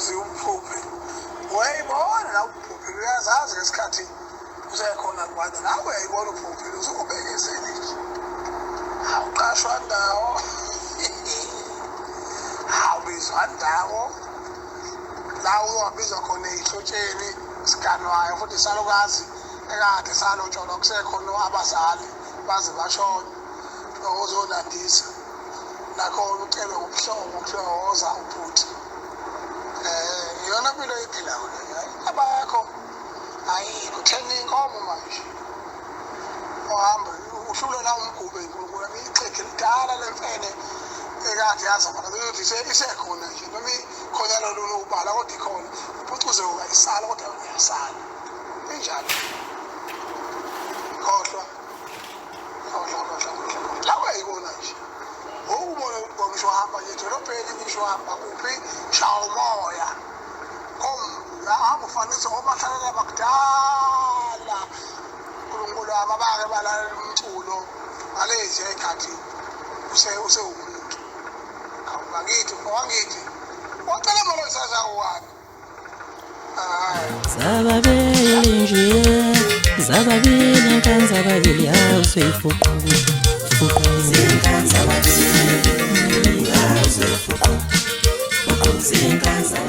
Uzi umphuphe. Wayibona la umphuphe uyazazi ngesikhathi usekhona Rwanda nawe uyayibona uphuphile usukubekezele nje. Awuqashwa ndawo. Awubizwa ndawo. La uyobizwa khona ezihlotsheni siganwayo futhi isalukazi ekade salotsholwa kusekhona abazali baze bashone ozonandisa nakhona ucelwe ubuhlobo kuthiwa woza ubhuti um iyona mpilo oyiphilayo leyo abakho ayikho thenga inkomo manje uhambe uhlulela umgube unkulunkulu ixhege lidala lemfene ekade yazamana ukuthi isekhona nje noma ikhona lolu ubala kodwa ikhona uphucuze ukayisala kodwa yona iyasala injalo khohlwa khohlwa khohlwa khohlwa la uyayibona nje ukubona ukuthi ngisho hamba nje edolobheni ngisho hamba kuphi shaya umoya hamba ufanise omahlalela bakudala unkulunkulu wami abake balalela umculo ngalezi ey'khathi usewumuntu awu bakithi mfowangithi wacela molo isazawuwani Zababili nje zababili nkanzababili awuseyifuqu fuqu zinkanzababili awuseyifuqu fuqu zinkanzababili.